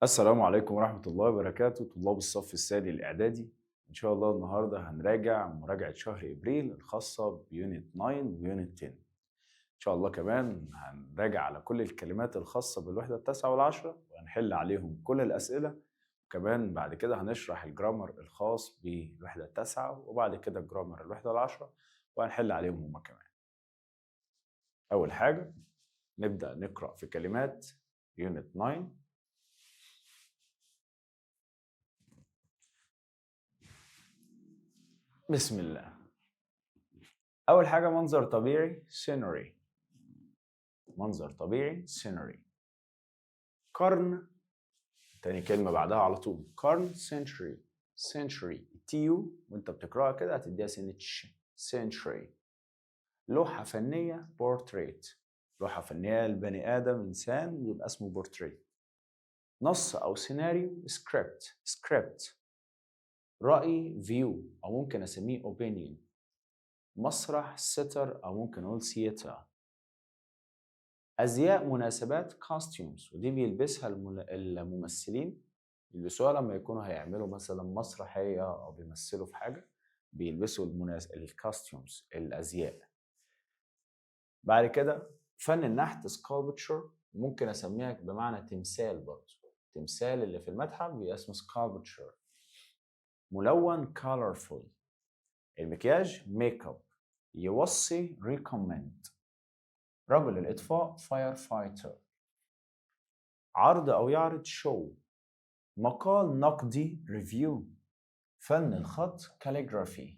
السلام عليكم ورحمة الله وبركاته، طلاب الصف الثاني الإعدادي. إن شاء الله النهاردة هنراجع مراجعة شهر إبريل الخاصة ب unit 9 و unit 10. إن شاء الله كمان هنراجع على كل الكلمات الخاصة بالوحدة التاسعة والعشرة وهنحل عليهم كل الأسئلة، وكمان بعد كده هنشرح ال grammar الخاص بالوحدة التاسعة وبعد كده ال grammar الوحدة العشرة وهنحل عليهم هما كمان. أول حاجة نبدأ نقرأ في كلمات unit 9. بسم الله. أول حاجة منظر طبيعي scenery، منظر طبيعي scenery. قرن، تاني كلمة بعدها على طول قرن century، century T U وانت بتقرأها كده هتديها سنة ش، century. لوحة فنية portrait، لوحة فنية لبني آدم إنسان يبقى اسمه portrait. نص أو سيناريو script، script. رأي view أو ممكن أسميه opinion. مسرح theater أو ممكن أقول theater. أزياء مناسبات costumes، ودي بيلبسها الممثلين، بيلبسوها لما يكونوا هيعملوا مثلا مسرحية أو بيمثلوا في حاجة، بيلبسوا ال costumes الأزياء. بعد كده فن النحت sculpture، ممكن أسميها بمعنى تمثال برضه، التمثال اللي في المتحف بيبقى اسمه sculpture. ملون colorful. المكياج make up. يوصي recommend. رجل الإطفاء firefighter. عرض أو يعرض show. مقال نقدي review. فن الخط calligraphy.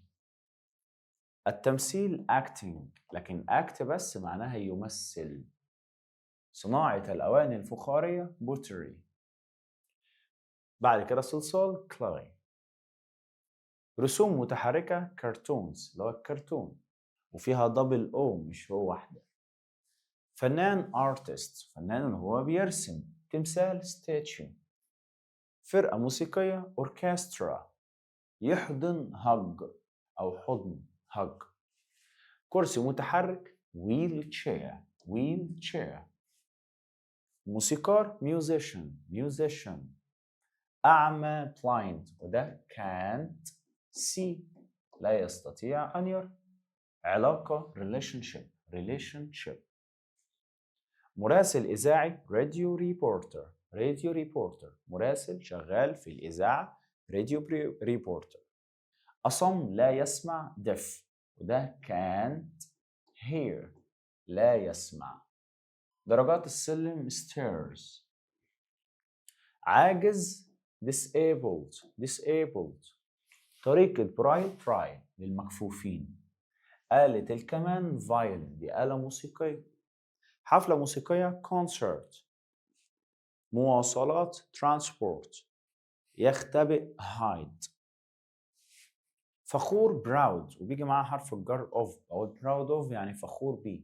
التمثيل acting، لكن act بس معناها يمثل. صناعة الأواني الفخارية pottery. بعد كده صلصال clay. رسوم متحركة cartoons اللي هو الكرتون، وفيها double O مش O واحدة. فنان artist، فنان اللي هو بيرسم. تمثال statue. فرقة موسيقية اوركسترا. يحضن hug أو حضن hug. كرسي متحرك wheelchair، wheelchair. موسيقار musician، musician. أعمى blind، وده can't see لا يستطيع أن يرى. علاقة relationship، relationship. مراسل إذاعي radio reporter، radio reporter. مراسل شغال في الإذاعة radio reporter. أصم لا يسمع deaf، وده can't hear لا يسمع. درجات السلم stairs. عاجز disabled، disabled. طريقة برايل برايل للمكفوفين. آلة الكمان violin، دي آلة موسيقية. حفلة موسيقية concert. مواصلات transport. يختبئ hide. فخور proud، وبيجي معاه حرف الجر of، أو proud of يعني فخور بيه.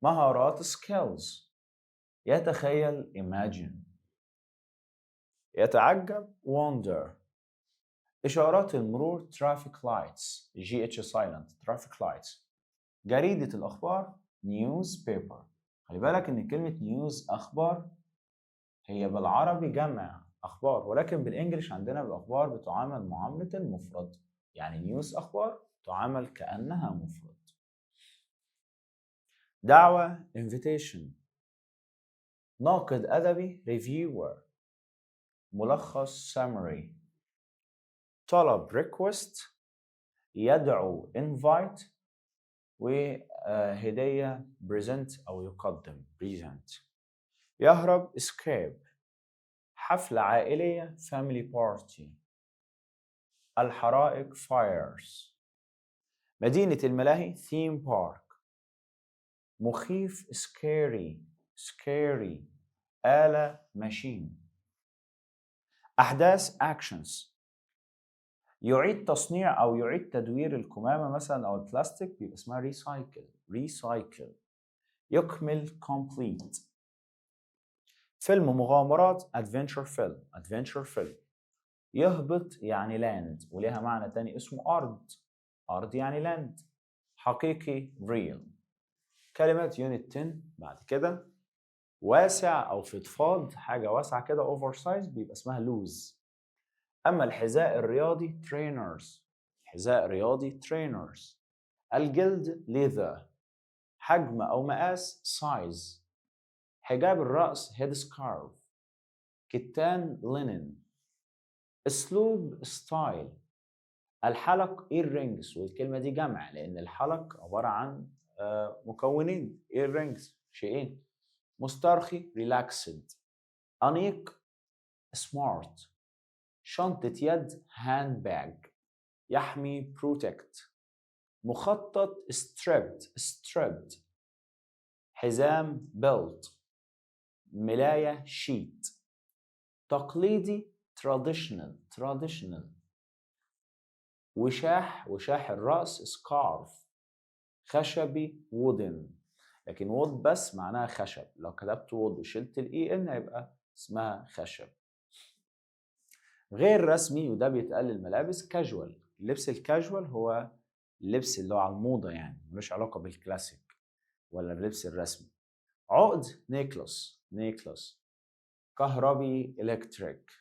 مهارات skills. يتخيل imagine. يتعجب wonder. إشارات المرور traffic lights، GH silent، traffic lights. جريدة الأخبار newspaper. خلي بالك إن كلمة news أخبار هي بالعربي جمع أخبار، ولكن بال English عندنا الأخبار بتعامل معاملة المفرد، يعني news أخبار تعامل كأنها مفرد. دعوة invitation. ناقد أدبي reviewer. ملخص summary. طلب request. يدعو invite. وهدية present أو يقدم present. يهرب escape. حفلة عائلية family party. الحرائق fires. مدينة الملاهي theme park. مخيف scary، scary. آلة machine. أحداث actions. يعيد تصنيع أو يعيد تدوير القمامة مثلا أو البلاستيك بيبقى اسمها recycle، recycle. يكمل complete. فيلم مغامرات adventure film، adventure film. يهبط يعني land، وليها معنى تاني اسمه أرض، أرض يعني land. حقيقي real. كلمات unit 10 بعد كده. واسع او فضفاض، حاجة واسعة كده oversize بيبقى اسمها loose. اما الحذاء الرياضي trainers، حذاء رياضي trainers. الجلد leather. حجم او مقاس size. حجاب الرأس head scarf. كتان linen. اسلوب style. الحلق earrings، والكلمة دي جمع لأن الحلق عبارة عن مكونين earrings، شيئين. مسترخي relaxed. أنيق smart. شنطة يد handbag. يحمي protect. مخطط striped striped. حزام belt. ملاية sheet. تقليدي traditional traditional. وشاح، وشاح الرأس scarf. خشبي wooden، لكن wood بس معناها خشب، لو كتبت wood وشلت ال en هيبقى اسمها خشب. غير رسمي، وده بيتقال للملابس كاجوال. اللبس الكاجوال هو اللبس اللي هو على الموضة، يعني ملوش علاقة بالكلاسيك ولا اللبس الرسمي. عقد necklace necklace. كهربي electric.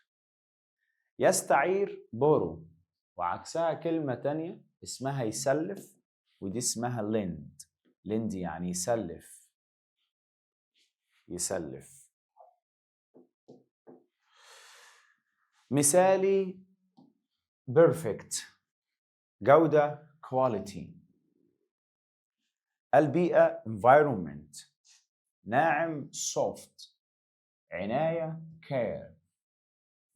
يستعير borrow، وعكسها كلمة تانية اسمها يسلف، ودي اسمها lend. lend يعني يسلف، يسلف. مثالي perfect. جودة quality. البيئة environment. ناعم soft. عناية care.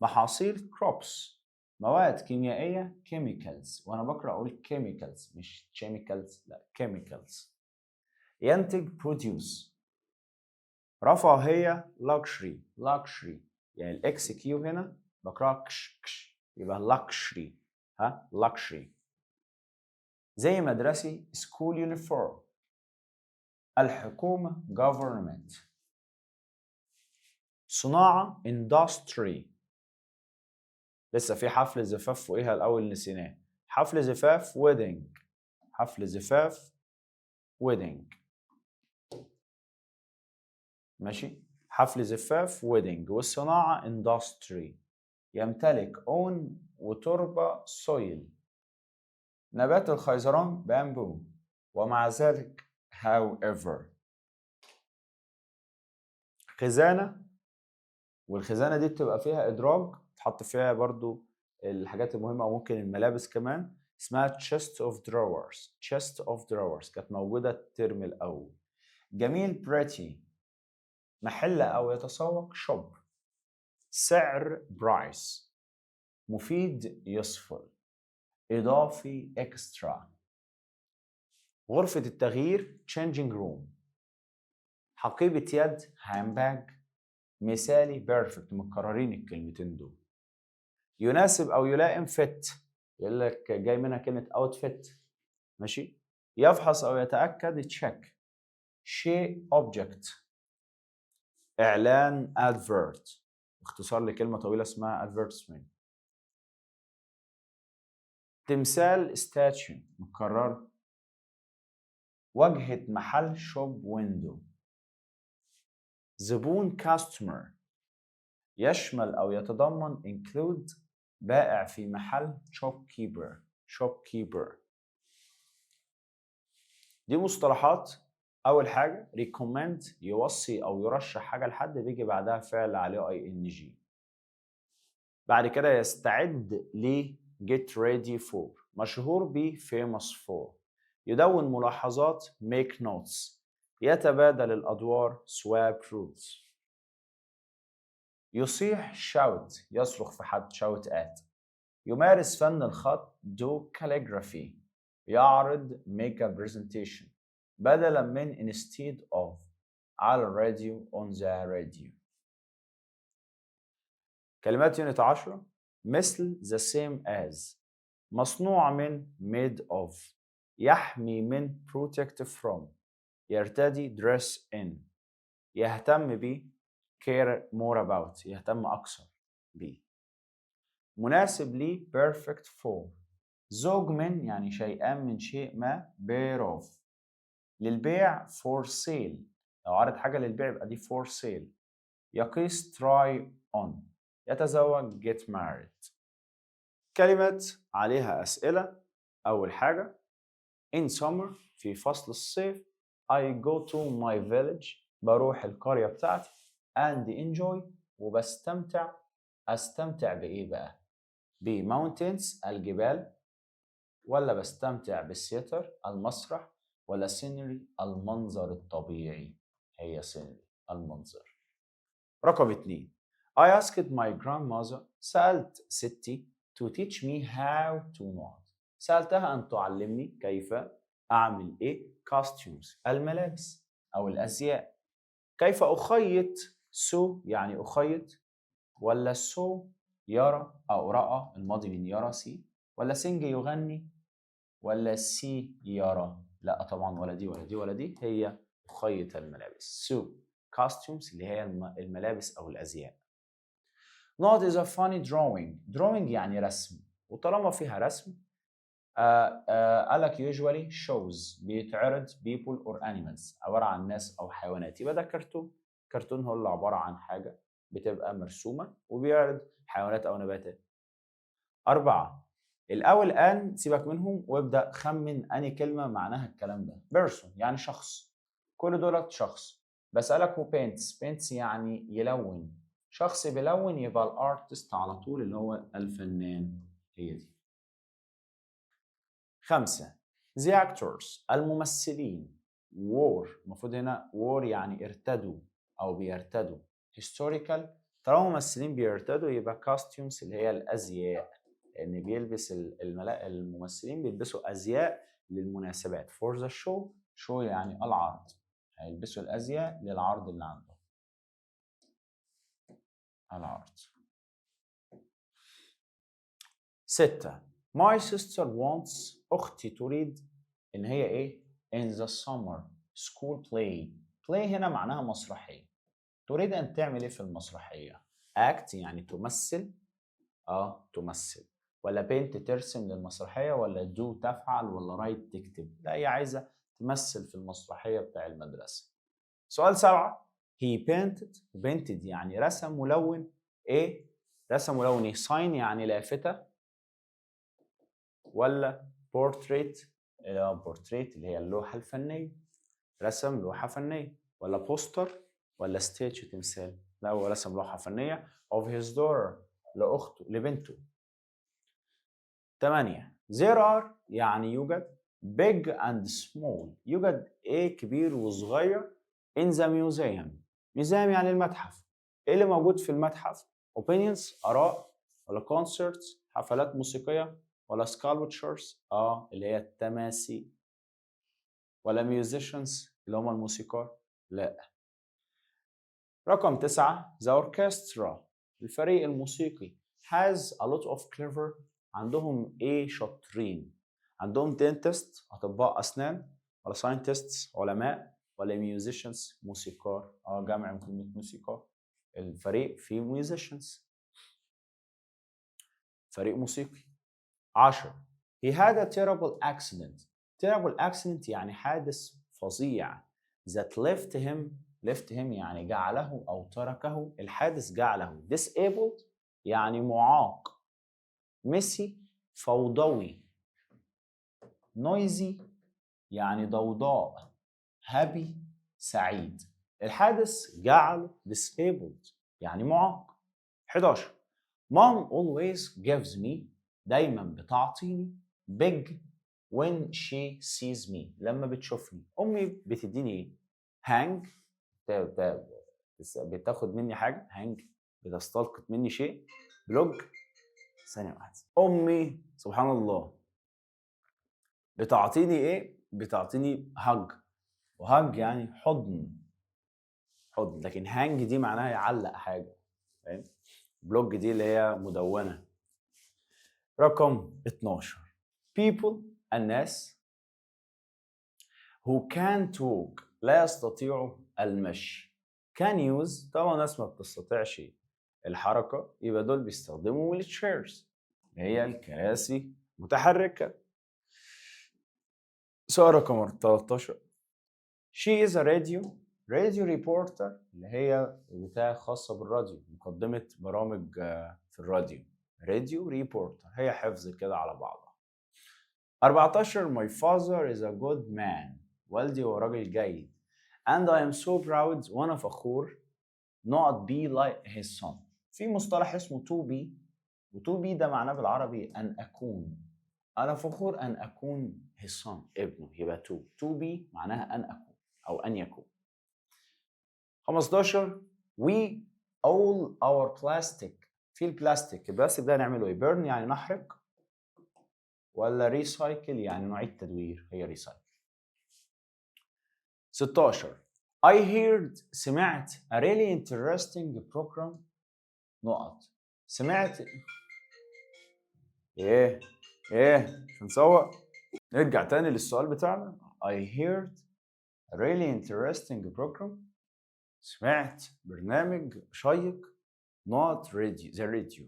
محاصيل crops. مواد كيميائية chemicals، وأنا بقرأ أقول chemicals مش chemicals، لا chemicals. ينتج produce. رفاهية luxury luxury، يعني ال X Q هنا بقرأها كش كش، يبقى luxury، ها luxury. زي مدرسي school uniform. الحكومة government. صناعة industry. لسه في حفل زفاف فوقيها الأول نسيناه. حفل زفاف wedding. حفل زفاف wedding. ماشي، حفل زفاف wedding، والصناعة industry. يمتلك own، وتربة soil. نبات الخيزران بامبو، ومع ذلك however. خزانة، والخزانة دي بتبقى فيها إدراج تحط فيها برضو الحاجات المهمة أو ممكن الملابس كمان، اسمها chest of drawers. chest of drawers كانت موجودة الترم الأول. جميل pretty. محل أو يتسوق shop. سعر price. مفيد useful. إضافي extra. غرفة التغيير changing room. حقيبة يد handbag. مثالي perfect، متكررين الكلمتين دول. يناسب أو يلائم fit، يقول لك جاي منها كلمة outfit. ماشي. يفحص أو يتأكد check. شيء object. إعلان advert، اختصار لكلمة طويلة اسمها advertisement. تمثال statue متكرر. واجهة محل shop window. زبون customer. يشمل أو يتضمن include. بائع في محل shopkeeper shopkeeper. دي مصطلحات. أول حاجة recommend، يوصي أو يرشح حاجة لحد، بيجي بعدها فعل عليه ing. بعد كده يستعد ل get ready for. مشهور ب famous for. يدون ملاحظات make notes. يتبادل الأدوار swap roles. يصيح shout، يصرخ في حد shout at. يمارس فن الخط do calligraphy. يعرض make a presentation. بدلا من instead of. على الراديو on the radio. كلمات unit 10: مثل the same as. مصنوع من made of. يحمي من protect from. يرتدي dress in. يهتم ب care more about، يهتم أكثر ب. مناسب لي perfect for. زوج من يعني شيئان من شيء ما pair of. للبيع for sale. لو عارض حاجة للبيع يبقى دي for sale. يقيس try on. يتزوج get married. كلمات عليها أسئلة. أول حاجة، in summer في فصل الصيف، I go to my village بروح القرية بتاعتي، and enjoy وبستمتع. أستمتع بإيه بقى؟ ب mountains الجبال، ولا بستمتع بال theater المسرح، ولا scenery المنظر الطبيعي؟ هي scenery المنظر. رقم 2، I asked my grandmother سألت ستي، to teach me how to نقط، سألتها أن تعلمني كيف أعمل إيه؟ costumes الملابس أو الأزياء. كيف أخيط؟ sew يعني أخيط، ولا saw يرى أو رأى الماضي من يرى see، ولا sing يغني، ولا see يرى؟ لا طبعا، ولا دي ولا دي ولا دي. هي أخيط الملابس، sew costumes اللي هي الملابس أو الأزياء. نقط is a funny drawing. drawing يعني رسم، وطالما فيها رسم قالك usually shows بيتعرض people or animals عبارة عن ناس أو حيوانات، يبقى ده كرتون. كرتون هو اللي عبارة عن حاجة بتبقى مرسومة وبيعرض حيوانات أو نباتات. أربعة، الأول an سيبك منهم وابدأ خمن أني كلمة معناها الكلام ده. person يعني شخص، كل دولت شخص. بسألك who paints؟ paints يعني يلون، شخص بيلون يبقى ال artist على طول اللي هو الفنان، هي دي. خمسة، the actors الممثلين wore، المفروض هنا wore يعني ارتدوا أو بيرتدوا، historical. طالما ممثلين بيرتدوا يبقى costumes اللي هي الأزياء، لأن بيلبس الممثلين بيلبسوا أزياء للمناسبات for the show. show يعني العرض، هيلبسوا الأزياء للعرض اللي عندهم، العرض. ستة، My sister wants أختي تريد إن هي إيه؟ in the summer school play. play هنا معناها مسرحية. تريد أن تعمل إيه في المسرحية؟ act يعني تمثل، تمثل، ولا paint ترسم للمسرحية، ولا do تفعل، ولا write تكتب؟ لا، هي عايزة تمثل في المسرحية بتاع المدرسة. سؤال 7، he painted. painted يعني رسم ولون. ايه؟ رسم ولون ايه؟ sign يعني لافتة، ولا بورتريت اللي هو بورتريت اللي هي اللوحة الفنية، رسم لوحة فنية، ولا poster، ولا statue تمثال؟ لا، هو رسم لوحة فنية of his daughter لأخته، لبنته. 8، there are يعني يوجد، big and small يوجد ايه كبير وصغير in the museum. museum يعني المتحف. ايه اللي موجود في المتحف؟ opinions آراء، ولا concerts حفلات موسيقية، ولا sculptures اللي هي التماثيل، ولا musicians اللي هم الموسيقار؟ لا. رقم 9، the orchestra الفريق الموسيقي has a lot of clever عندهم ايه شاطرين؟ عندهم dentist اطباء اسنان، ولا scientists علماء، ولا musicians موسيقار؟ جمع كلمة موسيقار. الفريق فيه musicians، فريق موسيقي. 10، he had a terrible accident. terrible accident يعني حادث فظيع، that left him. left him يعني جعله أو تركه، الحادث جعله disabled يعني معاق، messy فوضوي، noisy يعني ضوضاء، happy سعيد. الحادث جعله disabled يعني معاق. 11، mom always gives me دايما بتعطيني، big when she sees me لما بتشوفني. امي بتديني ايه؟ hang بتاخد مني حاجه، hang بتستلقط مني شيء، blog. ثانية واحده، امي سبحان الله بتعطيني ايه؟ بتعطيني hug، و hug يعني حضن، حضن، لكن hang دي معناها يعلق حاجه، فاهم؟ blog دي اللي هي مدونه. رقم 12، people الناس who can't walk لا يستطيعوا المشي can use. طبعا الناس ما بتستطيعش الحركة، يبقى دول بيستخدموا wheelchairs اللي هي الكراسي متحركة. سؤال رقم 13، she is a radio radio reporter اللي هي بتاع خاصة بالراديو، مقدمة برامج في الراديو، radio reporter. هي حفظ كده على بعضها. 14، my father is a good man، والدي هو راجل جيد، and I am so proud، وانا فخور، not be like his son. في مصطلح اسمه to be، و to be ده معناه بالعربي أن أكون. أنا فخور أن أكون his son، ابنه. يبقى to be معناها أن أكون أو أن يكون. 15، we all our plastic. في البلاستيك، البلاستيك ده نعمله ايه؟ burn يعني نحرق، ولا recycle يعني نعيد تدوير؟ هي recycle. 16، I heard، سمعت، a really interesting program نقط. سمعت ايه؟ ايه؟ مش هنسوق. نرجع تاني للسؤال بتاعنا. I heard a really interesting program، سمعت برنامج شيق، not radio، the radio.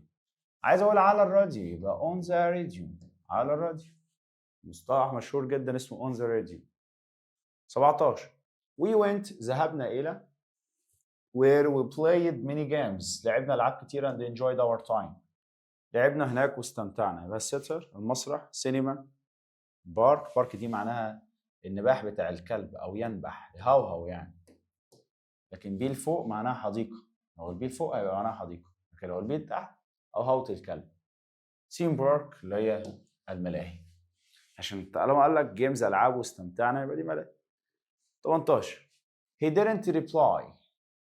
عايز اقول على الراديو، يبقى on the radio، على الراديو. مصطلح مشهور جدا اسمه on the radio. 17، we went، ذهبنا الى، where we played many games، لعبنا العاب كتير، and enjoyed our time، لعبنا هناك واستمتعنا. يبقى theater المسرح، cinema، bark. bark دي معناها النباح بتاع الكلب او ينبح، يهوهو يعني. لكن B لفوق معناها حديقة. لو ال B لفوق هيبقى معناها حديقة، لكن لو ال B تحت هوهوة الكلب. theme park اللي هي الملاهي، عشان طالما قال لك games العاب واستمتعنا يبقى دي ملاهي. 18، he didn't reply.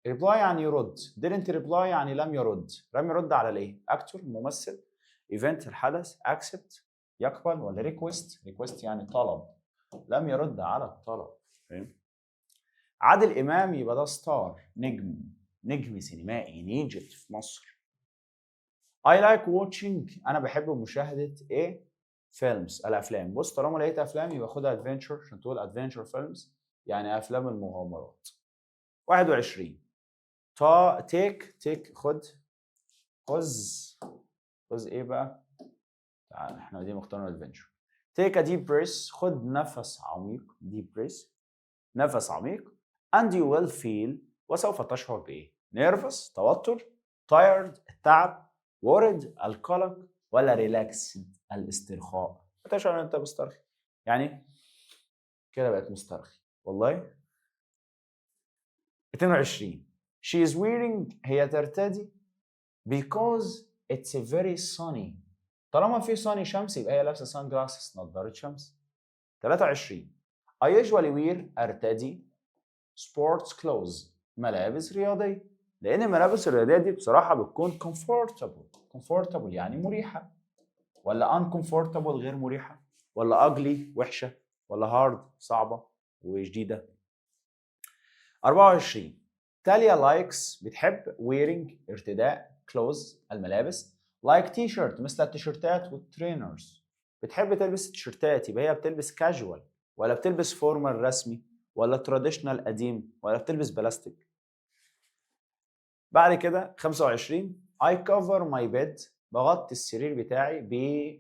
reply يعني يرد، didn't reply يعني لم يرد. لم يرد على الايه؟ actor ممثل، event الحدث، accept يقبل، ولا request؟ request يعني طلب. لم يرد على الطلب، فاهم؟ عادل امام يبقى ده star، نجم، نجم سينمائي، in Egypt في مصر. I like watching، انا بحب مشاهده ايه؟ films، الافلام. بص، طالما لقيت افلام يبقى خدها adventure، عشان تقول adventure films يعني افلام المغامرات. 21، تا take، take خد، خذ، خذ ايه بقى؟ تعال، احنا دي مختارنا adventure. take a deep breath، خد نفس عميق، deep breath نفس عميق، and you will feel، وسوف تشعر بايه؟ nervous توتر، tired التعب، worried القلق، ولا relaxed الاسترخاء؟ تشعر ان انت مسترخي، يعني كده بقت مسترخي والله. 22، she is wearing، هي ترتدي، because it's very sunny. طالما في sunny شمس يبقى هي لابسه sunglasses، نظارة شمس. 23، I usually wear، ارتدي، sports clothes، ملابس رياضية، لأن الملابس الرياضية دي بصراحة بتكون comfortable. comfortable يعني مريحة، ولا uncomfortable غير مريحة، ولا ugly وحشة، ولا hard صعبة وشديدة؟ 24، تاليا likes، بتحب، wearing ارتداء، clothes الملابس، like t-shirt مثل التيشيرتات وال trainers. بتحب تلبس التيشيرتات، يبقى هي بتلبس كاجوال، ولا بتلبس formal رسمي، ولا traditional قديم، ولا بتلبس بلاستيك؟ بعد كده 25، I cover my bed، بغطي السرير بتاعي ب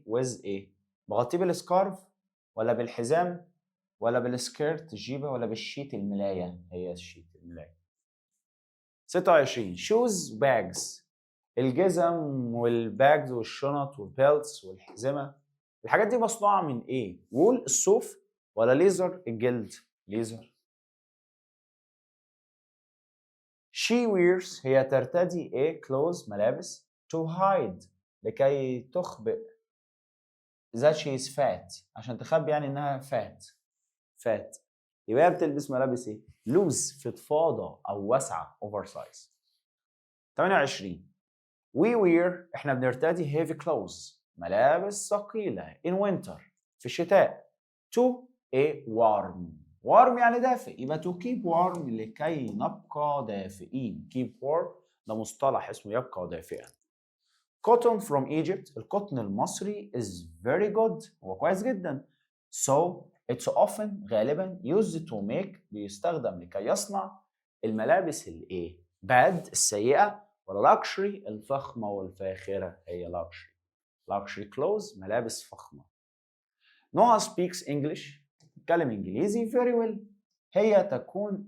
with ايه؟ بغطيه بال scarf، ولا بالحزام، ولا بال skirt الجيبه، ولا بال sheet الملايه؟ هي ال sheet الملايه. 26، shoes، bags، الجزم وال bags والشنط وال belts والحزمه، الحاجات دي مصنوعة من ايه؟ wool الصوف، ولا leather الجلد؟ leather. She wears، هي ترتدي ايه؟ clothes ملابس، to hide لكي تخبئ، that she is fat، عشان تخبي يعني انها fat. fat يبقى هي بتلبس ملابس ايه؟ loose فضفاضة او واسعة، oversize. 28، we wear، احنا بنرتدي، heavy clothes ملابس ثقيلة، in winter في الشتاء، to ايه warm؟ warm يعني دافئ، يبقى to keep warm لكي نبقى دافئين. keep warm ده مصطلح اسمه يبقى دافئا. cotton from Egypt، القطن المصري، is very good، هو كويس جدا، so it's often غالبا، used to make بيستخدم لكي يصنع الملابس الايه؟ bad السيئة، ولا luxury الفخمة والفاخرة؟ هي luxury. luxury clothes ملابس فخمة. Noah speaks English، بيتكلم انجليزي، very well. هي تكون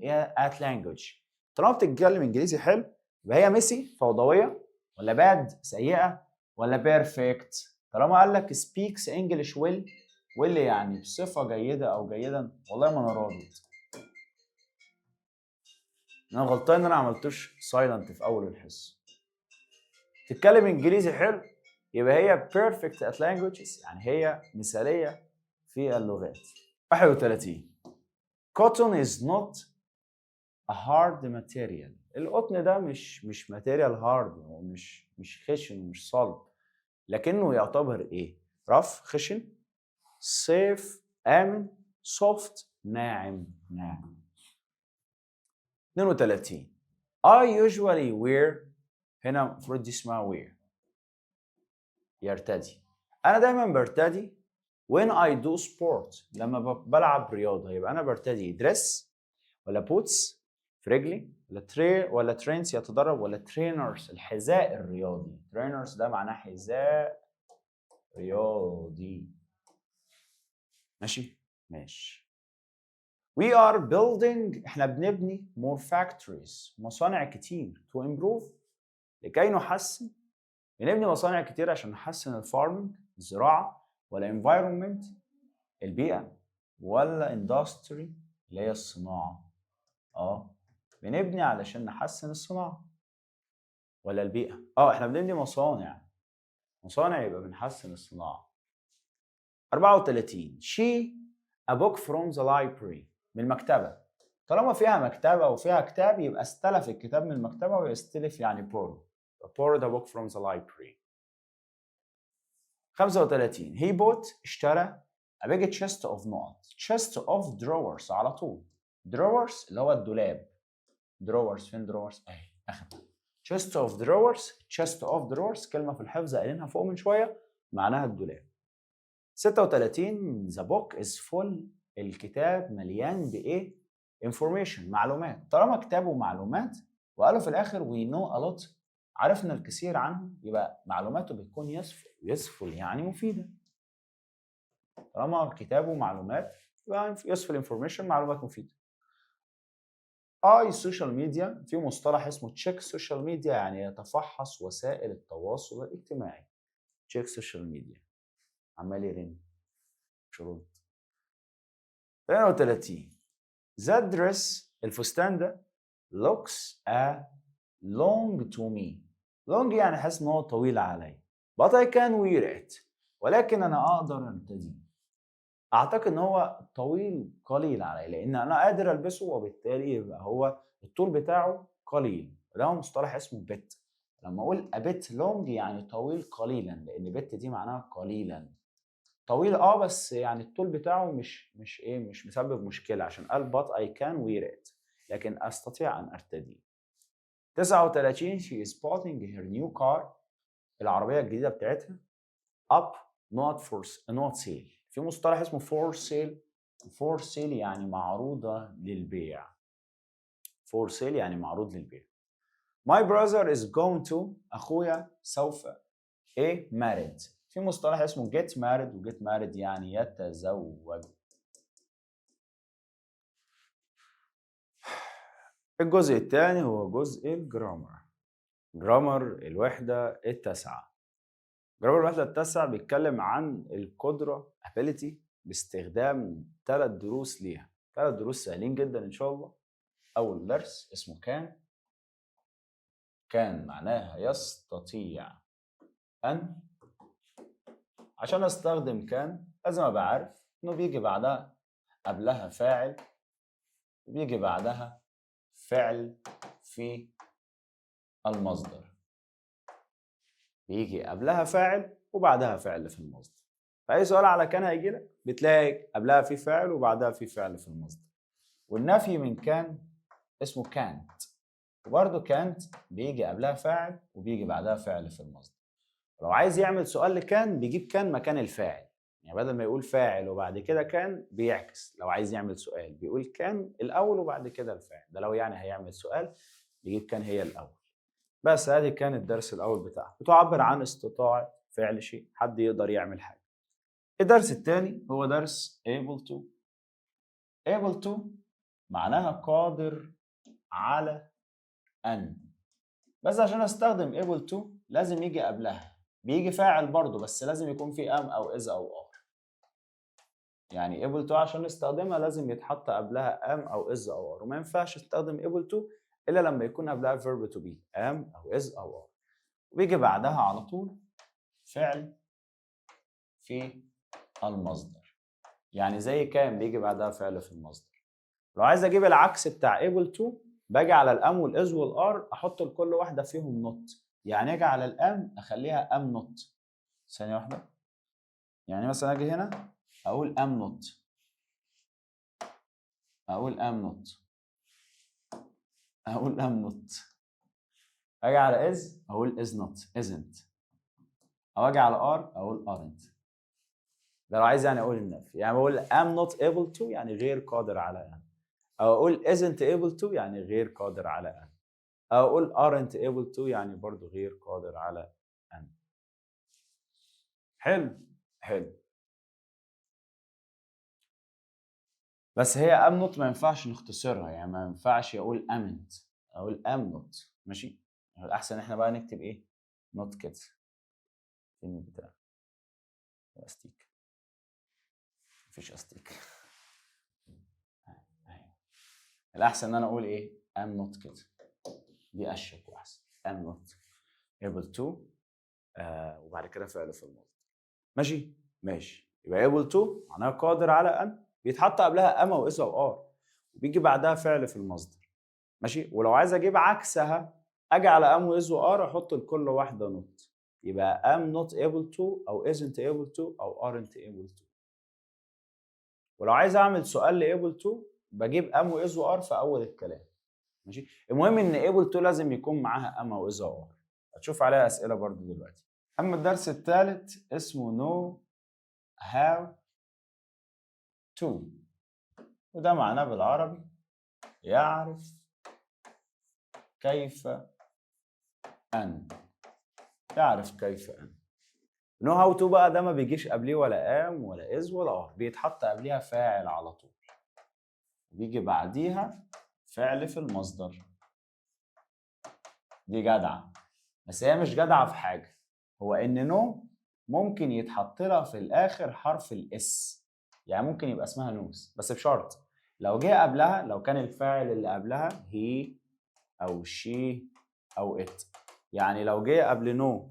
at language. طالما بتتكلم انجليزي حلو، يبقى هي messy فوضويه، ولا bad سيئه، ولا perfect؟ طالما قال لك speaks English well، well يعني بصفة جيدة او جيدا. والله ما انا راضي، انا غلطان ان انا عملتوش silent في اول الحصه. تتكلم انجليزي حلو، يبقى هي perfect at languages، يعني هي مثاليه في اللغات. 31، cotton is not a hard material. القطن ده مش material hard، هو مش خشن ومش صلب، لكنه يعتبر ايه؟ rough خشن، safe امن، soft ناعم، ناعم. 32، I usually wear، هنا المفروض دي اسمها wear، يرتدي. انا دايما برتدي when I do sport، لما بلعب رياضه، يبقى انا برتدي dress ولا boots في رجلي ولا ولا trains يتدرب ولا trainers الحذاء الرياضي؟ trainers ده معناه حذاء رياضي. ماشي ماشي. We are building، احنا بنبني، more factories، مصانع كتير، to improve، لكي نحسن. بنبني مصانع كتير عشان نحسن ال farming الزراعة، ولا environment البيئة، ولا industry اللي هي الصناعة؟ بنبني علشان نحسن الصناعة ولا البيئة؟ احنا بنبني مصانع، مصانع يبقى بنحسن الصناعة. 34، she a book from the library، من المكتبة. طالما فيها مكتبة وفيها كتاب، يبقى استلف الكتاب من المكتبة، ويستلف يعني borrow. borrowed a book from the library. 35، he bought، اشترى، a big chest of نقط. chest of drawers على طول، drawers اللي هو الدولاب. drawers، فين drawers؟ اهي اخر chest of drawers. chest of drawers كلمة في الحفظ قايلينها فوق من شوية، معناها الدولاب. 36، the book is full، الكتاب مليان بايه؟ information، معلومات. طالما كتابه معلومات وقالوا في الاخر we know a lot، عرفنا الكثير عنه، يبقى معلوماته بتكون useful. useful يعني مفيدة. طالما كتابه معلومات يبقى useful information، معلومات مفيدة. I social media، في مصطلح اسمه check social media، يعني يتفحص وسائل التواصل الاجتماعي. check social media. عمال يرن شروط. 32، That dress، الفستان ده، looks a long to me. long يعني حاسس ان هو طويل عليا، but I can wear it، ولكن انا اقدر ارتديه. اعتقد ان هو طويل قليل عليا لان انا قادر البسه، وبالتالي يبقى هو الطول بتاعه قليل. وده مصطلح اسمه bit. لما اقول a bit long يعني طويل قليلا، لان bit دي معناها قليلا. طويل بس يعني الطول بتاعه مش ايه، مش مسبب مشكله، عشان قال but I can wear it، لكن استطيع ان ارتدي. 39، she is putting her new car، العربية الجديدة بتاعتها، up not for not sale. في مصطلح اسمه for sale. for sale يعني معروضة للبيع. for sale يعني معروض للبيع. my brother is going to، اخويا سوف ايه؟ married. في مصطلح اسمه get married، و get married يعني يتزوج. الجزء الثاني هو جزء ال grammar، grammar الوحدة التاسعة. grammar الوحدة التاسعة بيتكلم عن القدرة ability باستخدام ثلاث دروس ليها، ثلاث دروس سهلين جدا ان شاء الله. اول درس اسمه can. can معناها يستطيع ان. عشان استخدم can لازم ابقى عارف انه بيجي بعدها، قبلها فاعل وبيجي بعدها فعل في المصدر. بيجي قبلها فاعل وبعدها فعل في المصدر. فأي سؤال على can هيجي لك بتلاقي قبلها في فاعل وبعدها في فعل في المصدر. والنفي من كان اسمه كانت، وبرده كانت بيجي قبلها فاعل وبيجي بعدها فعل في المصدر. لو عايز يعمل سؤال ل can بيجيب can مكان الفاعل، يعني بدل ما يقول فاعل وبعد كده can بيعكس. لو عايز يعمل سؤال بيقول can الاول وبعد كده الفاعل. ده لو يعني هيعمل سؤال بيجيب can هي الاول. بس ادي كان الدرس الاول بتاعه، بتعبر عن استطاعة فعل شيء، حد يقدر يعمل حاجة. الدرس الثاني هو درس able to. able to معناها قادر على ان، بس عشان استخدم able to لازم يجي قبلها، بيجي فاعل برضه، بس لازم يكون في am او is او are. يعني able to عشان نستخدمها لازم يتحط قبلها am او is او are، وما ينفعش استخدم able to الا لما يكون قبلها verb to be، am او is او are، وبيجي بعدها على طول فعل في المصدر. يعني زي can بيجي بعدها فعل في المصدر. لو عايز اجيب العكس بتاع able to، باجي على ال am وال is وال are، احط لكل واحدة فيهم not. يعني اجي على ال am اخليها am not. ثانية واحده، يعني مثلا اجي هنا اقول am not، اقول am not، اقول am not. اجي على is اقول is not، isn't، او اجي على are اقول aren't. ده لو عايز يعني اقول النفي، يعني بقول am not able to يعني غير قادر على ان، او اقول isn't able to يعني غير قادر على ان، او اقول aren't able to يعني برضو غير قادر على ان. حلو حلو. بس هي am not ما ينفعش نختصرها، يعني ما ينفعش اقول amn't، اقول am not. ماشي، الاحسن احنا بقى نكتب ايه؟ not كده. فين البتاع؟ استيك؟ مفيش استيك. أيوة. الاحسن ان انا اقول ايه؟ am not كده، دي اشيك واحسن. am not able to وبعد كده فعل في المصدر. ماشي ماشي. يبقى able to معناها قادر على ان، بيتحط قبلها am او is او are، وبيجي بعدها فعل في المصدر. ماشي. ولو عايز اجيب عكسها، اجي على am و is و are، احط لكل واحدة not، يبقى am not able to او isn't able to او aren't able to. ولو عايز اعمل سؤال ل able to، بجيب am و is و are في اول الكلام. ماشي. المهم ان able to لازم يكون معاها am او is او are. هتشوف عليها اسئلة برضو دلوقتي. اما الدرس الثالث اسمه know how to، وده معناه بالعربي يعرف كيف أن، يعرف كيف أن. know how to بقى ده ما بيجيش قبليه ولا am ولا is ولا are، بيتحط قبليها فاعل على طول، بيجي بعديها فعل في المصدر. دي جدعة، بس هي مش جدعة في حاجة، هو إن know ممكن يتحط لها في الآخر حرف ال s، يعني ممكن يبقى اسمها knows، بس بشرط لو جه قبلها، لو كان الفاعل اللي قبلها he أو she أو it. يعني لو جه قبل know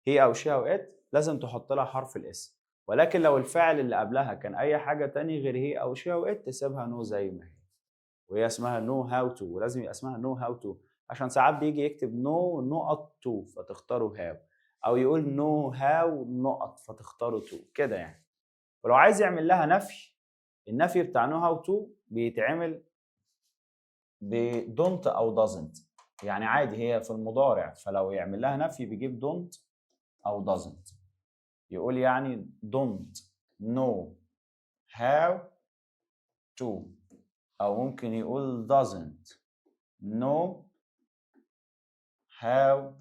he أو she أو it لازم تحط لها حرف ال s، ولكن لو الفاعل اللي قبلها كان أي حاجة تاني غير he أو she أو it تسيبها know زي ما هي، وهي اسمها know how to، ولازم يبقى اسمها know how to عشان ساعات بيجي يكتب know نقط to فتختاروا how، او يقول know how نقط فتختاروا to كده يعني. ولو عايز يعمل لها نفي، النفي بتاع know how to بيتعمل ب don't او doesn't، يعني عادي هي في المضارع، فلو يعمل لها نفي بيجيب don't او doesn't، يقول يعني don't know how to، او ممكن يقول doesn't know how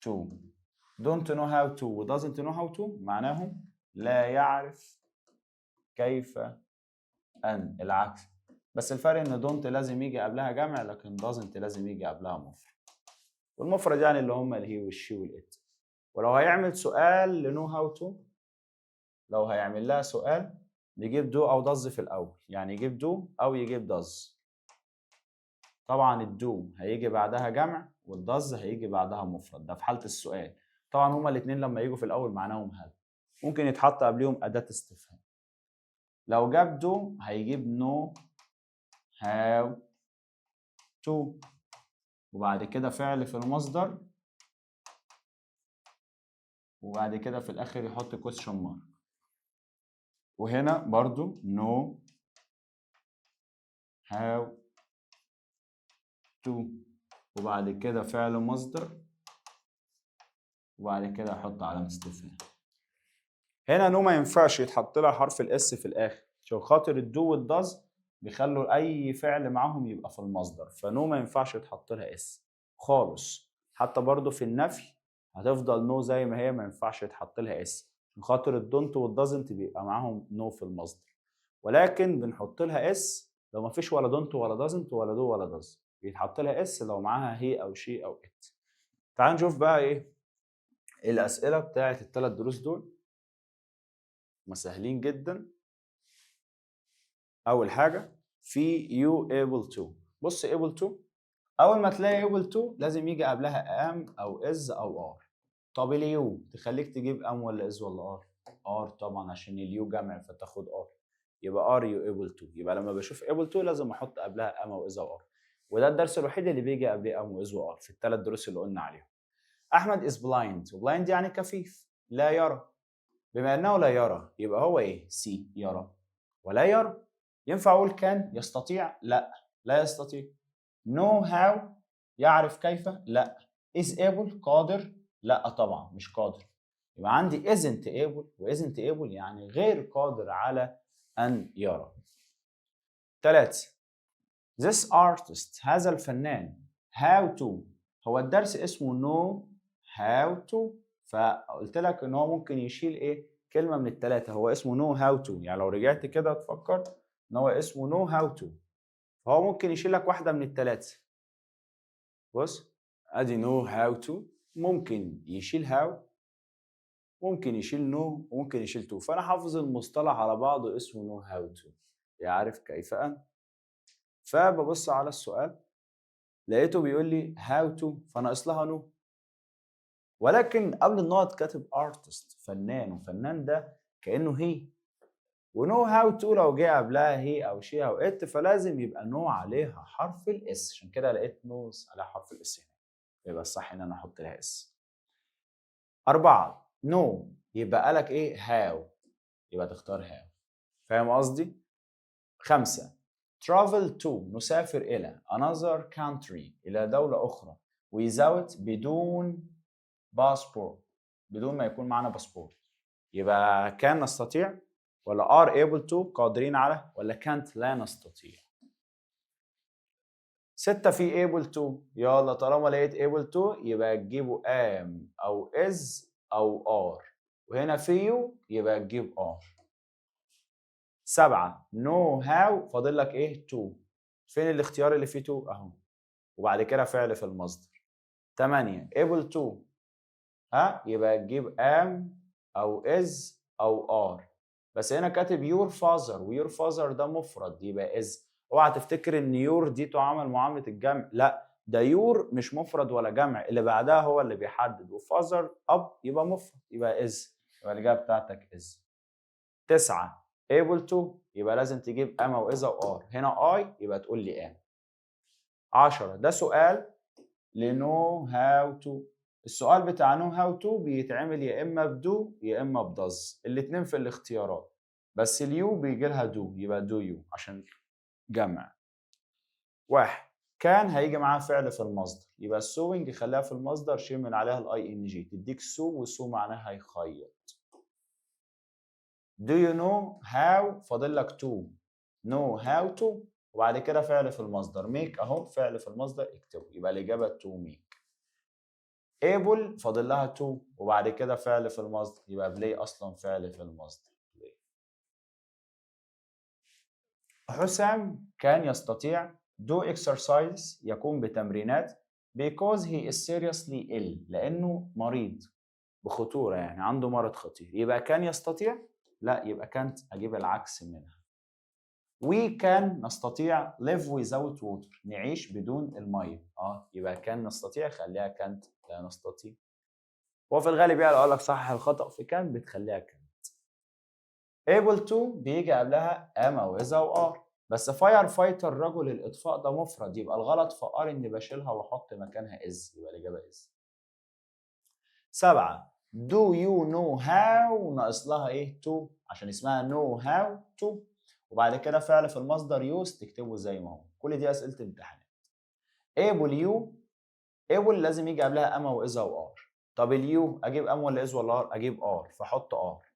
to. don't know how to و doesn't know how to معناهم لا يعرف كيف أن، العكس، بس الفرق إن don't لازم يجي قبلها جمع، لكن doesn't لازم يجي قبلها مفرد، والمفرد يعني اللي هم ال he وال she وال it. ولو هيعمل سؤال ل know how to، لو هيعمل لها سؤال يجيب do او does في الاول، يعني يجيب do او يجيب does. طبعا ال do هيجي بعدها جمع وال does هيجي بعدها مفرد، ده في حالة السؤال. طبعا هما الاثنين لما يجوا في الاول معناهم هل، ممكن يتحط قبليهم اداة استفهام. لو جاب do هيجيب know how to وبعد كده فعل في المصدر، وبعد كده في الاخر يحط question mark. وهنا برضو know how to وبعد كده فعل مصدر، وبعد كده احط علامة استفهام. هنا know ما ينفعش يتحط لها حرف ال s في الاخر عشان خاطر ال do وال does بيخلوا اي فعل معاهم يبقى في المصدر، ف know ما ينفعش يتحط لها s خالص. حتى برضو في النفي هتفضل know زي ما هي، ما ينفعش يتحط لها s عشان خاطر ال don't وال doesn't بيبقى معاهم know في المصدر. ولكن بنحط لها s لو ما فيش ولا don't ولا doesn't ولا do ولا does، بيتحط لها s لو معاها he او she او it. تعال نشوف بقى ايه الاسئلة بتاعه الثلاث دروس دول، هما سهلين جدا. اول حاجة في you able to. بص، able to، اول ما تلاقي able to لازم يجي قبلها am او is او are. طب ال you تخليك تجيب am ولا is ولا are؟ are طبعا، عشان ال you جمع فتاخد are. يبقى are you able to. يبقى لما بشوف able to لازم احط قبلها am او is او are، وده الدرس الوحيد اللي بيجي قبليه am و is و are في الثلاث دروس اللي قلنا عليهم. احمد is blind، و blind يعني كفيف، لا يرى. بما انه لا يرى يبقى هو ايه؟ see يرى ولا يرى. ينفع اقول can يستطيع؟ لا، لا يستطيع. know how يعرف كيف؟ لا. is able قادر؟ لا طبعا، مش قادر. يبقى عندي isn't able، و isn't able يعني غير قادر على أن يرى. ثلاثة، this artist هذا الفنان how to. هو الدرس اسمه know how to، فقلت لك ان هو ممكن يشيل ايه؟ كلمة من الثلاثة. هو اسمه know how to، يعني لو رجعت كده تفكر ان هو اسمه know how to، فهو ممكن يشيل لك واحدة من الثلاثة. بص، ادي know how to، ممكن يشيل how، ممكن يشيل know، وممكن يشيل to. فانا حافظ المصطلح على بعضه، اسمه know how to، يعرف كيف ان. فببص على السؤال لقيته بيقول لي how to، فناقص لها know، ولكن قبل النقط كاتب artist فنان، وفنان ده كانه he، و know how to لو جه قبلها he او she او it فلازم يبقى know عليها حرف ال s. عشان كده لقيت knows عليها حرف ال s هنا، يبقى الصح ان انا احط لها s. أربعة، know يبقى قالك إيه؟ how، يبقى تختار how. فاهم قصدي؟ خمسة، travel to نسافر إلى another country إلى دولة أخرى without بدون passport، بدون ما يكون معنا باسبورت. يبقى can نستطيع ولا are able to قادرين على ولا can't لا نستطيع؟ ستة، في able to. يلا، طالما لقيت able to يبقى تجيبوا am أو is أو are، وهنا في you يبقى تجيب are. سبعة، know how فاضل لك ايه؟ to. فين الاختيار اللي فيه to؟ اهو، وبعد كده فعل في المصدر. تمانية، able to، ها، يبقى تجيب am او is او are، بس هنا كاتب your father، و your father ده مفرد يبقى is. اوعى تفتكر ان your دي تعامل معاملة الجمع، لا، ده your مش مفرد ولا جمع، اللي بعدها هو اللي بيحدد، و father اب يبقى مفرد يبقى is، يبقى الاجابة بتاعتك is. تسعة، able to يبقى لازم تجيب am او is او are، هنا I يبقى تقول لي am. 10، ده سؤال ل know how to. السؤال بتاع know how to بيتعمل يا اما ب do يا اما ب does، الاثنين في الاختيارات، بس ال you بيجي لها do، يبقى do you عشان جمع. واحد، can هيجي معاها فعل في المصدر، يبقى ال sewing خليها في المصدر، شيل من عليها ال ing تديك sew، و sew معناها يخيط. do you know how فاضل لك to، know how to وبعد كده فعل في المصدر، make اهو فعل في المصدر اكتبه، يبقى الاجابة to make. able فاضل لها to وبعد كده فعل في المصدر، يبقى play اصلا فعل في المصدر، play. حسام can يستطيع do exercise يقوم بتمرينات because he is seriously ill لانه مريض بخطوره، يعني عنده مرض خطير. يبقى can يستطيع؟ لا، يبقى كانت، اجيب العكس منها. we can نستطيع live without water نعيش بدون المية. يبقى can نستطيع خليها كانت لا نستطيع. وفي الغالب يعني اقول لك صحح الخطا في can بتخليها كانت. able to بيجي قبلها am او is او are، بس fire fighter رجل الاطفاء ده مفرد، يبقى الغلط في are اني بشيلها واحط مكانها is، يبقى الاجابة is. سبعة، do you know how ناقص لها ايه؟ to، عشان اسمها know how to، وبعد كده فعل في المصدر use تكتبه زي ما هو. كل دي اسئلة امتحانات. able you، able لازم يجي قبلها am او is او are. طب ال you اجيب am ولا is ولا are؟ اجيب are، فاحط are،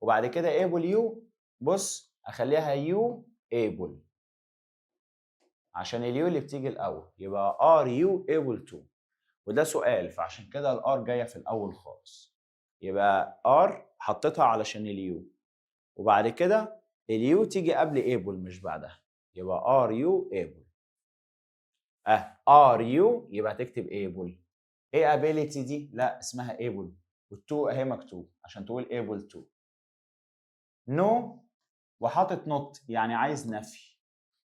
وبعد كده able you، بص، اخليها you able عشان ال you اللي بتيجي الاول، يبقى are you able to. وده سؤال، فعشان كده ال are جاية في الاول خالص، يبقى are حطيتها علشان ال you، وبعد كده ال you تيجي قبل able مش بعدها، يبقى are you able. Are you يبقى تكتب able. ايه ability دي؟ لا، اسمها able، وال to اهي مكتوب عشان تقول able to. know وحاطط not يعني عايز نفي.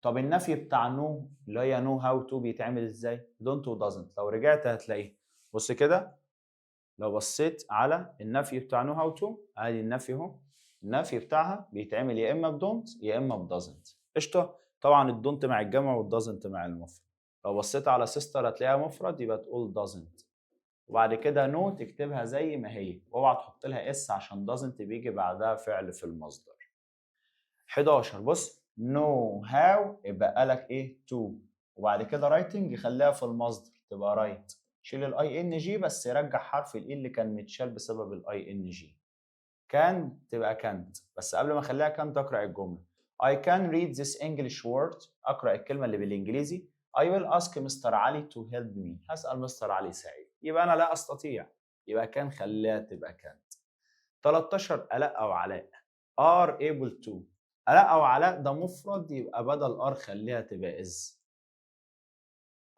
طب النفي بتاع know اللي هي know how to بيتعمل ازاي؟ don't و doesn't. لو رجعت هتلاقيه، بص كده، لو بصيت على النفي بتاع know how to، ادي النفي اهو. النفي بتاعها بيتعمل يا اما ب don't يا اما ب doesn't. قشطه. طبعا ال don't مع الجمع وال doesn't مع المفرد. لو بصيت على sister هتلاقيها مفرد، يبقى تقول doesn't، وبعد كده know تكتبها زي ما هي، واوعى تحط لها s عشان doesn't بيجي بعدها فعل في المصدر. 11، بص، know how يبقى لك ايه؟ to، وبعد كده writing خليها في المصدر تبقى write، شيل ال ing بس رجع حرف ال e اللي كان متشال بسبب ال ing. can تبقى كانت، بس قبل ما اخليها كانت اقرا الجمله: I can read this English word، اقرا الكلمة اللي بالانجليزي. I will ask Mr. علي to help me، هسأل مستر علي يساعدني. يبقى انا لا استطيع، يبقى can خليها تبقى كانت. 13، الاء او علاء are able to. الاء او علاء ده مفرد، يبقى بدل are خليها تبقى is.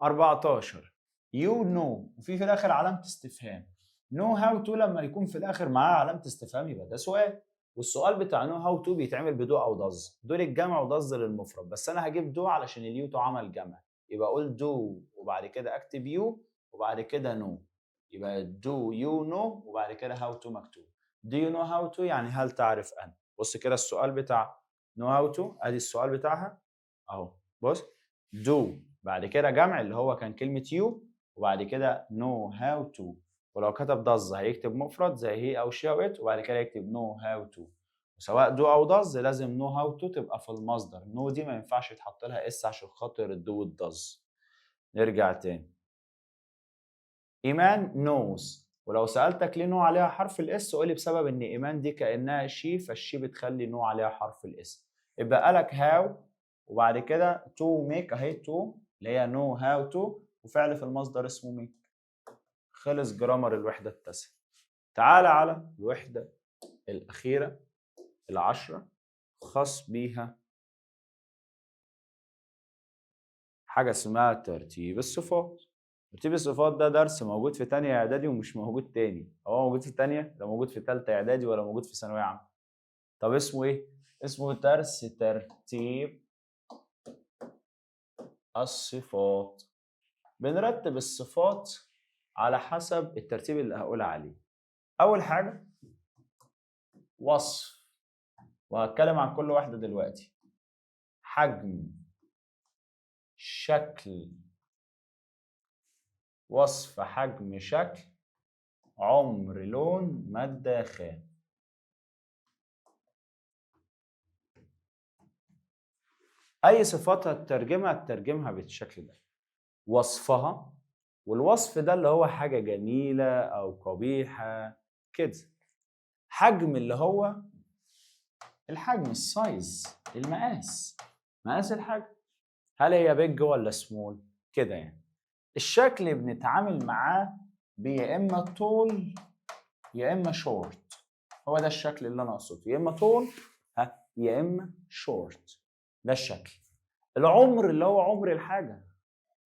14، you know وفي الاخر علامة استفهام. know how to لما يكون في الاخر معاه علامة استفهام يبقى ده سؤال، والسؤال بتاع know how to بيتعمل ب do او does. do للجمع و does للمفرد، بس انا هجيب do علشان ال you تعمل جمع، يبقى اقول do وبعد كده اكتب you وبعد كده know، يبقى do you know وبعد كده how to مكتوب. do you know how to يعني هل تعرف ان. بص كده السؤال بتاع know how to، ادي السؤال بتاعها اهو. بص، do بعد كده جمع اللي هو كان كلمة you وبعد كده know how to، ولو كتب does هيكتب مفرد زي he او she او it وبعد كده يكتب know how to. وسواء do او does لازم know how to تبقى في المصدر. know دي ما ينفعش يتحط لها s عشان خاطر ال do وال does. نرجع تاني، ايمان knows، ولو سالتك ليه know عليها حرف ال s قولي بسبب ان ايمان دي كانها she، فال she بتخلي know عليها حرف ال s. يبقى لك how وبعد كده to make اهي to اللي هي know how to وفعل في المصدر اسمه make. خلص grammar الوحدة التاسعه. تعال على الوحدة الاخيرة العشرة، خاص بيها حاجة اسمها ترتيب الصفات. ترتيب الصفات ده درس موجود في تانية اعدادي ومش موجود تاني. هو موجود في تانية، لا موجود في تالتة اعدادي ولا موجود في ثانوية عامة. طب اسمه ايه؟ اسمه درس ترتيب الصفات. بنرتب الصفات على حسب الترتيب اللي هقول عليه. اول حاجة وصف، وهتكلم عن كل واحدة دلوقتي. حجم، شكل، وصف، حجم، شكل، عمر، لون، مادة خام. أي صفات هتترجمها هتترجمها بالشكل ده. وصفها، والوصف ده اللي هو حاجة جميلة أو قبيحة كده. حجم اللي هو الحجم، ال size، المقاس، مقاس الحاجة، هل هي big ولا سمول كده يعني. الشكل بنتعامل معاه بيا اما tall يا اما شورت، هو ده الشكل اللي انا اقصده، يا اما tall ها يا اما شورت، ده الشكل. العمر اللي هو عمر الحاجة،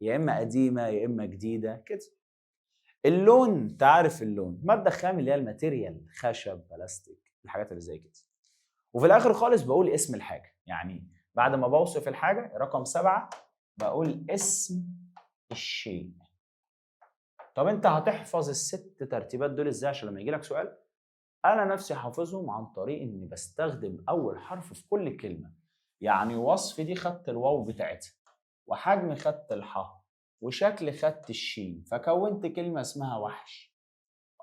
يا اما قديمة يا اما جديدة كده. اللون تعرف اللون. مادة خام اللي هي ال material، خشب، بلاستيك، الحاجات اللي زي كده. وفي الاخر خالص بقول اسم الحاجة، يعني بعد ما بوصف الحاجة رقم 7 بقول اسم الشيء. طب انت هتحفظ الست ترتيبات دول ازاي عشان لما يجي لك سؤال؟ انا نفسي حافظهم عن طريق اني بستخدم اول حرف في كل كلمة. يعني وصف دي خدت الواو بتاعتها، وحجم خدت الحاء، وشكل خدت الشين، فكونت كلمة اسمها وحش.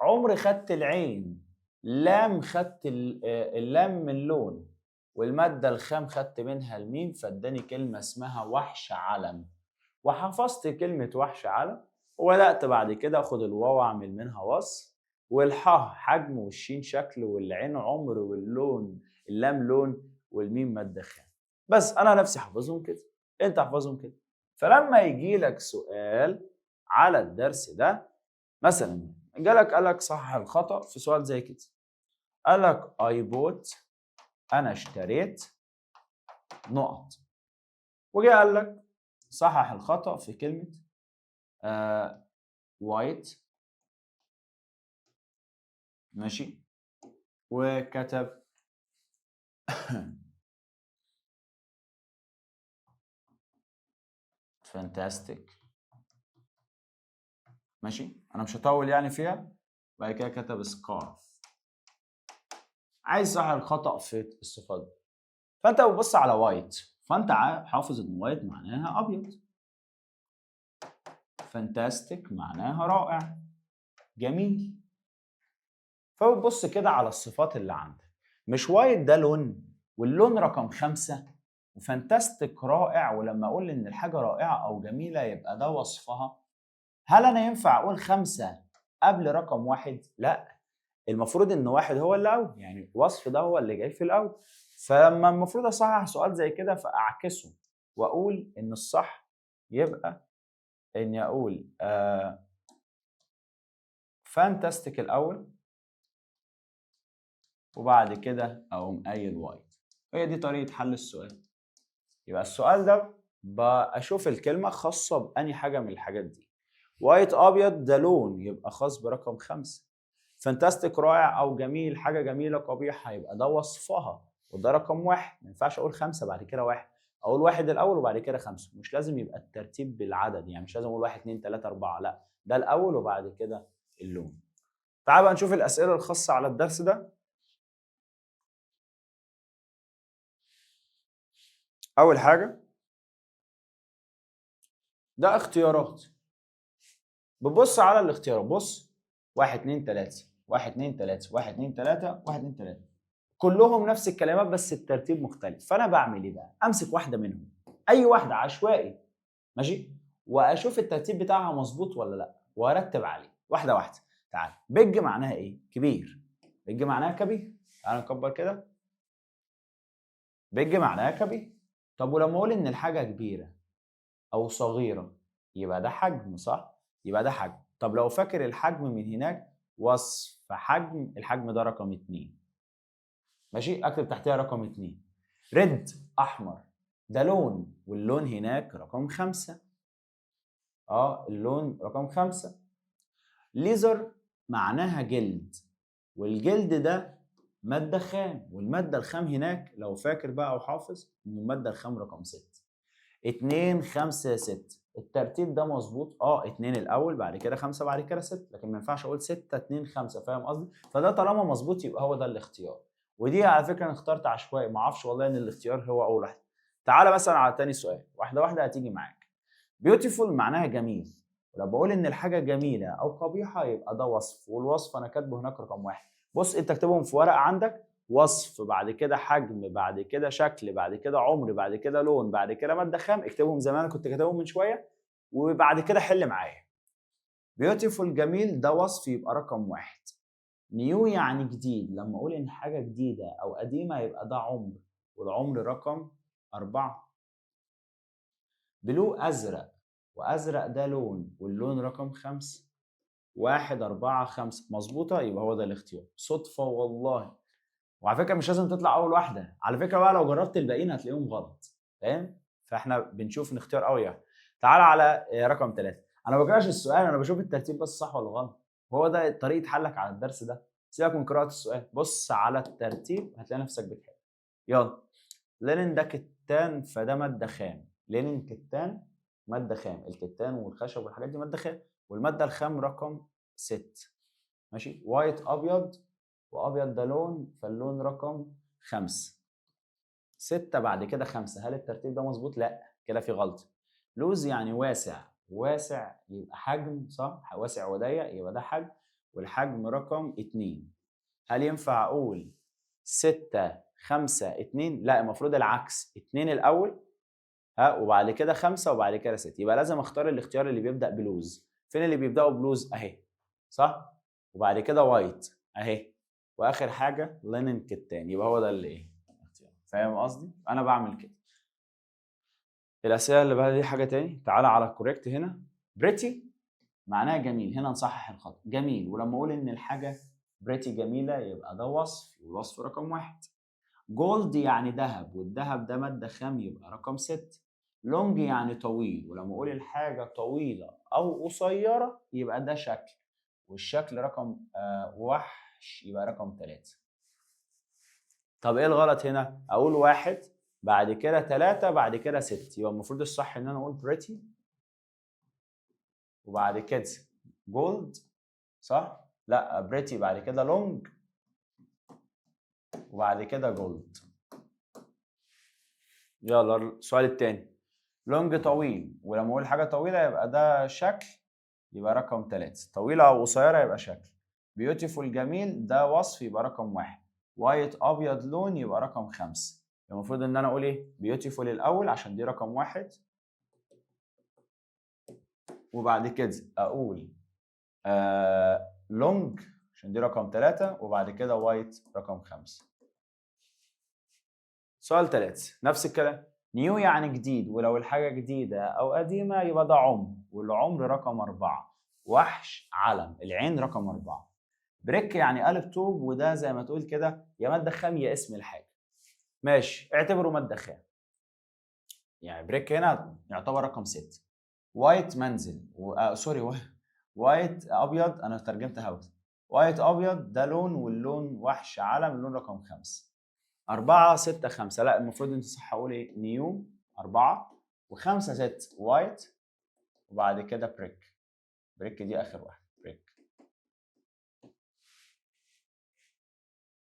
عمر خدت العين، لام خدت اللام من لون، والمادة الخام خدت منها الميم، فاداني كلمة اسمها وحش علم. وحفظت كلمة وحش علم، وبدأت بعد كده اخد الواو اعمل منها وصف، والحاء حجم، والشين شكل، والعين عمر، واللون اللام لون، والميم مادة خام. بس انا نفسي حافظهم كده، انت احفظهم كده. فلما يجي لك سؤال على الدرس ده مثلا، جالك قال لك صحح الخطأ في سؤال زي كده، قال لك I bought، انا اشتريت نقط. وجه قال لك صحح الخطأ في كلمة white، ماشي، وكتب fantastic، ماشي، انا مش هطول يعني فيها. بعد كده كتب scarf. عايز صحح الخطأ في الصفات دي. فانت بتبص على white، فانت حافظ ان white معناها ابيض، fantastic معناها رائع جميل. فبتبص كده على الصفات اللي عندك، مش white ده لون، واللون رقم 5، و fantastic رائع، ولما اقول ان الحاجة رائعة او جميلة يبقى ده وصفها. هل انا ينفع اقول 5 قبل رقم 1؟ لا، المفروض ان 1 هو اللي اول، يعني الوصف ده هو اللي جاي في الاول. فلما المفروض اصحح سؤال زي كده فاعكسه واقول ان الصح يبقى اني اقول fantastic الاول وبعد كده اقوم قايل white. هي دي طريقه حل السؤال. يبقى السؤال ده بشوف الكلمة خاصة بأني حاجة من الحاجات دي. white ابيض ده لون يبقى خاص برقم 5، fantastic رائع او جميل، حاجة جميلة قبيحة يبقى ده وصفها وده رقم 1. ما ينفعش اقول 5 بعد كده 1، اقول 1 الاول وبعد كده 5. مش لازم يبقى الترتيب بالعدد، يعني مش لازم اقول 1 2 3 4، لا، ده الاول وبعد كده اللون. تعال بقى نشوف الاسئلة الخاصة على الدرس ده. اول حاجة ده اختيارات، بتبص على الاختيارات، بص 1 2 3 1 2 3 1 2 3 1 2 3، كلهم نفس الكلمات بس الترتيب مختلف. فانا بعمل ايه بقى؟ امسك واحدة منهم، اي واحدة عشوائي، ماشي، واشوف الترتيب بتاعها مظبوط ولا لا، وارتب عليه واحدة واحدة. تعال، big معناها ايه؟ كبير. big معناها كبير. تعال نكبر كده. big معناها كبير. طب ولما اقول ان الحاجة كبيرة او صغيرة يبقى ده حجم، صح؟ يبقى ده حجم. طب لو فاكر الحجم من هناك، وصف حجم، الحجم ده رقم 2، ماشي، اكتب تحتها رقم 2. red احمر، ده لون، واللون هناك رقم 5، اللون رقم 5. leather معناها جلد، والجلد ده مادة خام، والمادة الخام هناك لو فاكر بقى او حافظ ان المادة الخام رقم 6. 2 5 6، الترتيب ده مظبوط، 2 الاول بعد كده 5 بعد كده 6، لكن ما ينفعش اقول 6 2 5، فاهم قصدي؟ فده طالما مظبوط يبقى هو ده الاختيار. ودي على فكرة انا اخترت عشوائي، ما اعرفش والله ان الاختيار هو اول واحدة. تعالى مثلا على تاني سؤال، واحدة واحدة هتيجي معاك. beautiful معناها جميل، ولو بقول ان الحاجة جميلة او قبيحة يبقى ده وصف، والوصف انا كاتبه هناك رقم 1. بص انت اكتبهم في ورقة عندك، وصف بعد كده حجم بعد كده شكل بعد كده عمر بعد كده لون بعد كده مادة خام، اكتبهم زي ما انا كنت كاتبهم من شوية، وبعد كده حل معايا. beautiful جميل ده وصف يبقى رقم 1. new يعني جديد، لما اقول ان حاجة جديدة او قديمة يبقى ده عمر، والعمر رقم 4. blue ازرق، وازرق ده لون، واللون رقم 5. 1 4 5 مظبوطة، يبقى هو ده الاختيار. صدفة والله. وعلى فكرة مش لازم تطلع اول واحدة، على فكرة بقى لو جربت الباقيين هتلاقيهم غلط، فاهم؟ فاحنا بنشوف نختار قوي يعني. تعال على رقم 3. انا ما بقراش السؤال، انا بشوف الترتيب بس صح ولا غلط. هو ده طريقه حلك على الدرس ده. سيبك من قراءة السؤال، بص على الترتيب هتلاقي نفسك بتحل. يلا، linen ده كتان فده مادة خام. linen كتان مادة خام، الكتان والخشب والحاجات دي مادة خام، والمادة الخام رقم 6، ماشي. white ابيض، وابيض ده لون، فاللون رقم 5. 6 بعد كده 5، هل الترتيب ده مظبوط؟ لا، كده في غلط. loose يعني واسع، واسع يبقى حجم، صح؟ واسع وضيق يبقى ده حجم، والحجم رقم 2. هل ينفع اقول 6 5 2؟ لا، المفروض العكس، 2 الاول، ها، وبعد كده 5 وبعد كده 6. يبقى لازم اختار الاختيار اللي بيبدأ ب loose. فين اللي بيبدأوا ب loose؟ اهي، صح؟ وبعد كده white اهي، واخر حاجة linen كتان، يبقى هو ده اللي ايه؟ فاهم قصدي؟ انا بعمل كده. الاسئلة اللي بعد دي حاجة تاني. تعالى على ال correct هنا. pretty معناها جميل، هنا نصحح الخطأ، جميل، ولما اقول ان الحاجة pretty جميلة يبقى ده وصف، والوصف رقم 1. gold يعني ذهب، والذهب ده مادة خام يبقى رقم 6. long يعني طويل، ولما اقول الحاجة طويلة او قصيرة يبقى ده شكل، والشكل رقم وحش يبقى رقم 3. طب ايه الغلط هنا؟ اقول 1 بعد كده 3 بعد كده 6، يبقى المفروض الصح ان انا اقول pretty وبعد كده gold، صح؟ لا pretty بعد كده long وبعد كده gold. يلا السؤال التاني. long طويل، ولما اقول حاجة طويلة يبقى ده شكل يبقى رقم 3، طويلة او قصيرة يبقى شكل. beautiful جميل ده وصف يبقى رقم 1. white ابيض لون يبقى رقم 5. المفروض ان انا اقول ايه؟ beautiful الاول عشان دي رقم 1، وبعد كده اقول long عشان دي رقم 3، وبعد كده white رقم 5. سؤال 3 نفس الكلام. new يعني جديد، ولو الحاجة جديدة أو قديمة يبقى ده عمر، والعمر رقم 4. وحش علم، العين رقم 4. brick يعني قالب طوب، وده زي ما تقول كده يا مادة خام يا اسم الحاجة. ماشي، اعتبره مادة خام. يعني brick هنا يعتبر رقم 6. white منزل sorry white أبيض، أنا ترجمت house. white أبيض ده لون، واللون وحش علم، اللون رقم 5. 4 6 5، لا المفروض انت صح اقول ايه؟ new 4 و5 6 white وبعد كده brick. brick دي اخر واحدة، brick.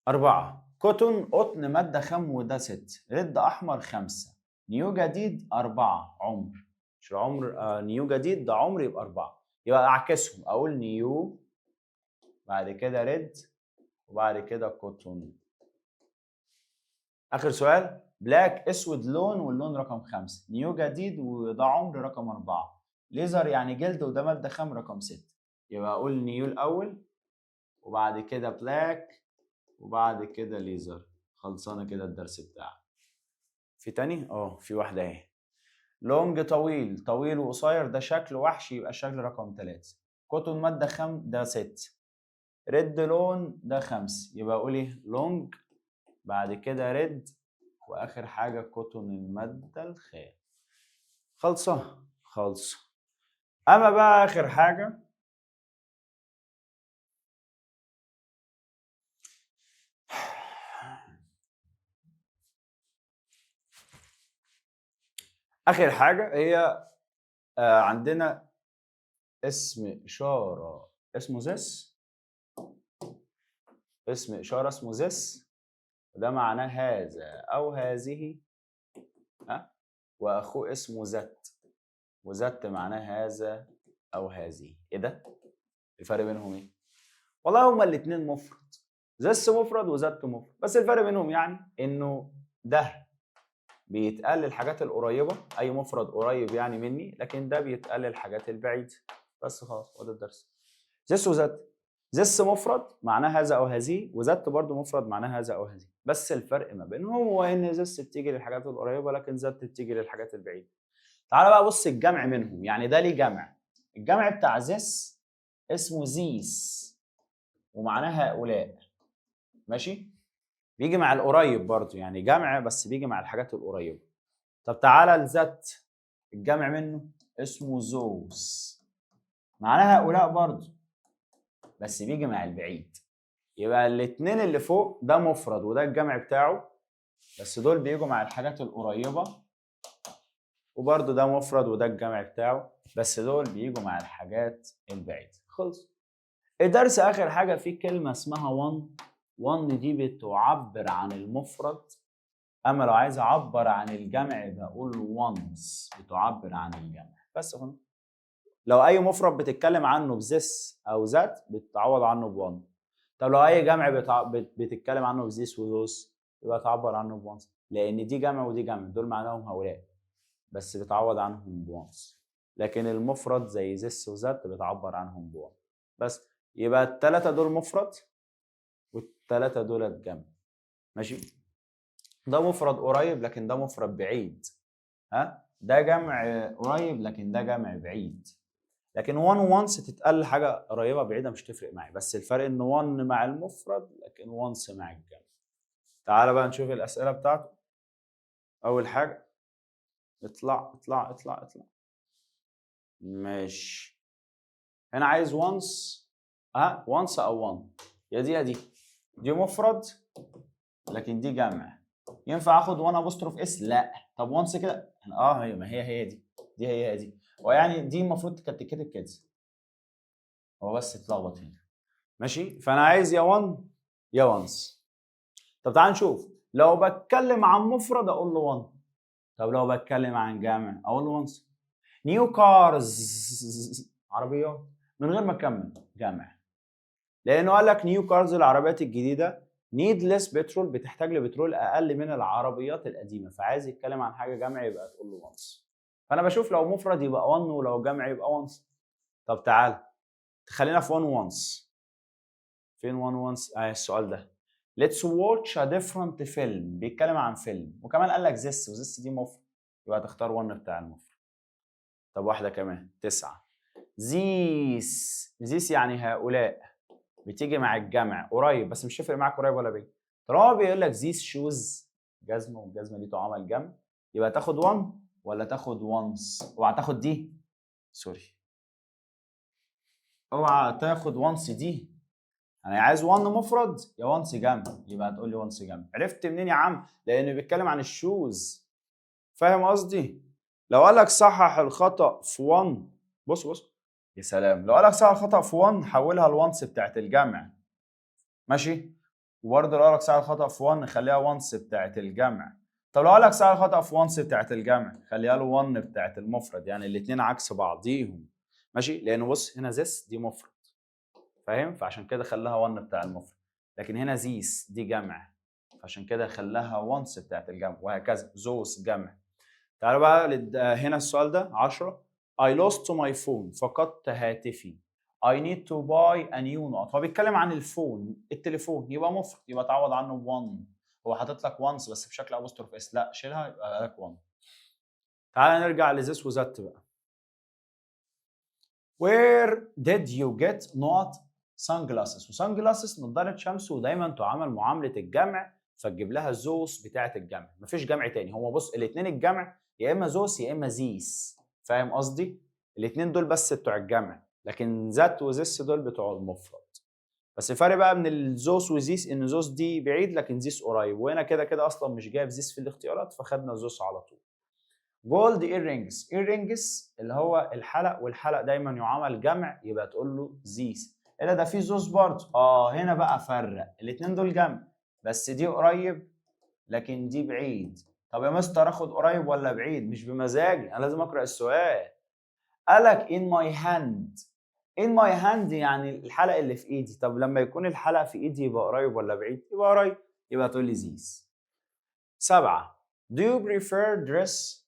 4 cotton قطن مادة خام وده 6. red احمر 5. new جديد 4 عمر، مش العمر new جديد ده عمر يبقى 4، يبقى اعكسهم اقول new بعد كده red وبعد كده cotton. اخر سؤال. black اسود لون، واللون رقم 5. new جديد وده عمر رقم 4. leather يعني جلد وده مادة خام رقم 6، يبقى اقول new الاول وبعد كده black وبعد كده leather. خلصانه كده الدرس بتاعك. في تاني؟ في واحدة اهي. long طويل، طويل وقصير ده شكل وحش يبقى شكل رقم 3. cotton مادة خام ده 6. red لون ده 5، يبقى اقول ايه؟ long بعد كده red واخر حاجة cotton المادة الخام. خلصه خلصه. اما بقى اخر حاجة اخر حاجة هي عندنا اسم اشارة اسمه this، اسم اشارة اسمه this، وده معناه هذا او هذه، ها، واخوه اسمه that، و that معناه هذا او هذه. ايه ده؟ الفرق بينهم ايه؟ والله هما الاتنين مفرد، this مفرد و that مفرد، بس الفرق بينهم يعني انه ده بيتقال للحاجات القريبة، اي مفرد قريب يعني مني، لكن ده بيتقال للحاجات البعيدة. بس خلاص، هو ده الدرس. this و that، this مفرد معناه هذا او هذه، و that برضو مفرد معناه هذا او هذه، بس الفرق ما بينهم هو ان this بتيجي للحاجات القريبة لكن that بتيجي للحاجات البعيدة. تعال بقى بص الجمع منهم، يعني ده ليه جمع. الجمع بتاع this اسمه these ومعناه هؤلاء، ماشي؟ بيجي مع القريب برضو، يعني جمع بس بيجي مع الحاجات القريبة. طب تعالى ل that، الجمع منه اسمه those، معناها هؤلاء برضو بس بيجي مع البعيد. يبقى الاتنين اللي فوق ده مفرد وده الجمع بتاعه، بس دول بيجوا مع الحاجات القريبة، وبرضو ده مفرد وده الجمع بتاعه، بس دول بيجوا مع الحاجات البعيدة. خلص الدرس. آخر حاجة فيه كلمة اسمها one. one دي بتعبر عن المفرد، أما لو عايز أعبر عن الجمع بقول ones، بتعبر عن الجمع بس. هنا لو أي مفرد بتتكلم عنه ب this أو that بتعوض عنه ب one. طب لو أي جمع بتتكلم عنه ب these و those يبقى تعبر عنه ب ones، لأن دي جمع ودي جمع، دول معناهم هؤلاء بس بتعوض عنهم ب ones. لكن المفرد زي this و that بتعبر عنهم ب one بس. يبقى التلاتة دول مفرد والتلاتة دول جمع، ماشي؟ ده مفرد قريب لكن ده مفرد بعيد، ها؟ ده جمع قريب لكن ده جمع بعيد. لكن one ones تتقال حاجة قريبة بعيدة مش تفرق معي، بس الفرق إن one مع المفرد لكن ones مع الجمع. تعال بقى نشوف الاسئلة بتاعته. اول حاجه، اطلع اطلع اطلع اطلع. ماشي، هنا عايز ones، اه once او one، يا دي يا دي. دي مفرد لكن دي جمع. ينفع اخد 1 apostrophe s؟ لا. طب ones كده؟ اه، هي ما هي هي دي، دي هي هي دي. ويعني دي المفروض كانت تتكتب كده، هو بس اتلخبط هنا. ماشي، فانا عايز يا 1 يا ones. طب تعال نشوف، لو بتكلم عن مفرد اقول له 1، طب لو بتكلم عن جمع اقول له ones. new cars عربيات، من غير ما اكمل جمع، لانه قال لك new cars العربيات الجديدة need less petrol بتحتاج لبترول اقل من العربيات القديمه، فعايز يتكلم عن حاجة جمع يبقى تقول له ones. فانا بشوف لو مفرد يبقى 1 ولو جمع يبقى ones. طب تعال خلينا في 1 ones. فين 1 ones؟ اه، السؤال ده let's watch a different film، بيتكلم عن فيلم، وكمان قال لك this، و this دي مفرد، يبقى تختار 1 بتاع المفرد. طب واحدة كمان، 9. these، these يعني هؤلاء، بتيجي مع الجمع قريب، بس مش هيفرق معاك قريب ولا بعيد. طالما بيقول لك these shoes جزمه، والجزمه دي تعامل جمع، يبقى تاخد 1 ولا تاخد ones؟ اوعى تاخد دي، sorry، اوعى تاخد ones دي. انا عايز 1 مفرد يا ones جمع، يبقى هتقول لي ones جمع. عرفت منين يا عم؟ لانه بيتكلم عن ال shoes. فاهم قصدي؟ لو قال لك صحح الخطا في 1، بص بص، يا سلام، لو قال لك صحح الخطا في 1 حولها ل ones بتاعت الجمع. ماشي، وبرضه لو قال لك صحح الخطا في 1 خليها ones بتاعت الجمع. طب لو قال لك صحح الخطا في ones بتاعت الجمع خليها له 1 بتاعت المفرد. يعني الاثنين عكس بعضيهم. ماشي، لانه بص هنا this دي مفرد، فاهم؟ فعشان كده خلاها 1 بتاع المفرد، لكن هنا these دي جمع، فعشان كده خلاها ones بتاعت الجمع، وهكذا those جمع. تعالوا بقى هنا السؤال ده 10. I lost my phone، فقدت هاتفي. I need to buy a new نقط. هو بيتكلم عن ال phone، التليفون، يبقى مفرد، يبقى تعوض عنه ب 1. هو حاطط لك ones بس بشكل apostrophe s، لا شيلها، يبقى لك 1. تعالى نرجع ل this و that بقى. Where did you get نقط sunglasses؟ و sunglasses نظارة شمس، ودايما تعامل معاملة الجمع، فتجيب لها those بتاعة الجمع. مفيش جمع تاني. هو بص، الاثنين الجمع يا اما those يا اما these، فاهم قصدي؟ الاثنين دول بس بتوع الجمع، لكن that و this دول بتوع المفرد. بس الفرق بقى من ال those و these ان those دي بعيد لكن these قريب، وهنا كده كده اصلا مش جايب these في الاختيارات، فخدنا those على طول. gold earrings، earrings اللي هو الحلق، والحلق دايما يعامل جمع، يبقى تقول له these. ايه ده؟ ده في those برضه. اه، هنا بقى فرق، الاثنين دول جمع بس دي قريب لكن دي بعيد. طب يا مستر اخد قريب ولا بعيد؟ مش بمزاجي، انا لازم اقرا السؤال. قالك in my hand، in my hand يعني الحلق اللي في ايدي. طب لما يكون الحلق في ايدي يبقى قريب ولا بعيد؟ يبقى قريب، يبقى تقول لي these. 7. do you prefer dress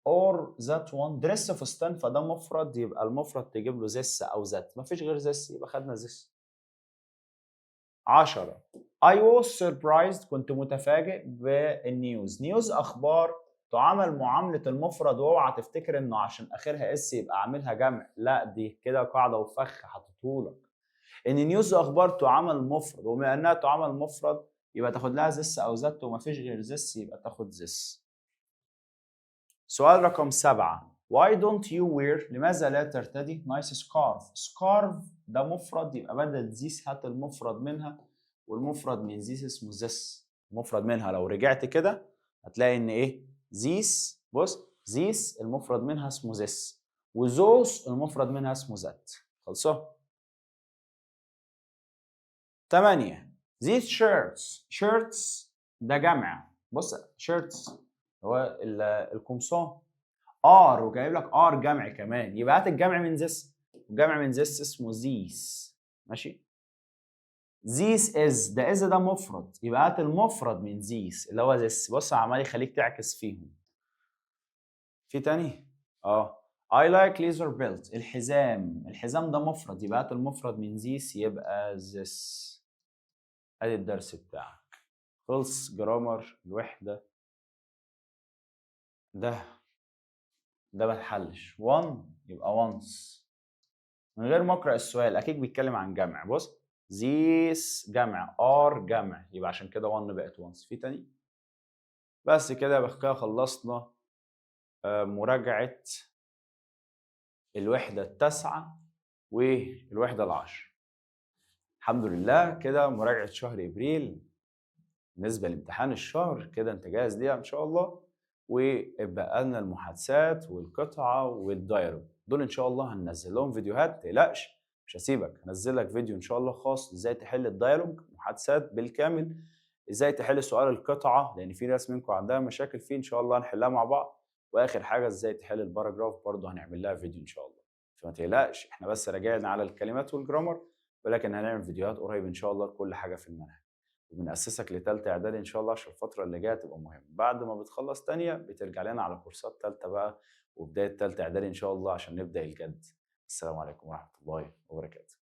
or that one؟ dress فستان، فده مفرد، يبقى المفرد تجيب له this او that. مفيش غير this، يبقى خدنا this. 10. I was surprised، كنت متفاجئ بال news. news اخبار، تعامل معاملة المفرد، واوعى تفتكر انه عشان اخرها s يبقى عاملها جمع. لا، دي كده قاعدة وفخ حاططهولك، ان news اخبار تعامل مفرد، وبما انها تعامل مفرد يبقى تاخد لها this او that، ومفيش غير this، يبقى تاخد this. سؤال رقم 7. Why don't you wear، لماذا لا ترتدي nice scarf؟ scarf ده مفرد، يبقى بدل these هات المفرد منها، والمفرد من these اسمه this. المفرد منها لو رجعت كده هتلاقي ان ايه؟ these. بص، these المفرد منها اسمه this، و those المفرد منها اسمه that. خلصوا. 8. these shirts، shirts ده جمع. بص، shirts هو القمصان. are، وجايب لك are جمع كمان، يبقى هات الجمع من this، والجمع من this اسمه these. ماشي. this is، ده is ده مفرد، يبقى هات المفرد من these اللي هو this. بص، عمال يخليك تعكس فيهم. في تاني؟ اه. I like leather belt، الحزام. الحزام ده مفرد، يبقى هات المفرد من these، يبقى this. ادي الدرس بتاعك خلص، grammar الوحدة. ده ما اتحلش. 1 يبقى ones من غير ما اقرا السؤال، اكيد بيتكلم عن جمع. بص. these جمع، are جمع، يبقى عشان كده one بقت ones. في تاني؟ بس كده، يبقى كده خلصنا مراجعة الوحدة التاسعة والوحدة العاشرة. الحمد لله، كده مراجعة شهر ابريل بالنسبة لامتحان الشهر كده انت جاهز ليها ان شاء الله. واتبقى لنا المحادثات والقطعة وال dialogue، دول ان شاء الله هننزل لهم فيديوهات، تقلقش مش هسيبك. هنزل لك فيديو ان شاء الله خاص ازاي تحل ال dialogue، محادثات بالكامل، ازاي تحل سؤال القطعة لان في ناس منكم عندها مشاكل فيه، ان شاء الله هنحلها مع بعض. واخر حاجة ازاي تحل ال paragraph، برضه هنعمل لها فيديو ان شاء الله. فما تقلقش، احنا بس راجعنا على الكلمات وال grammar، ولكن هنعمل فيديوهات قريب ان شاء الله لكل حاجة في المنهج. وبنأسسك لتالتة اعدادي ان شاء الله عشان الفترة اللي جاية تبقى مهمه. بعد ما بتخلص تانية بترجع لنا على كورسات تالتة بقى وبداية تالتة اعدادي ان شاء الله عشان نبدا الجد. السلام عليكم ورحمة الله وبركاته.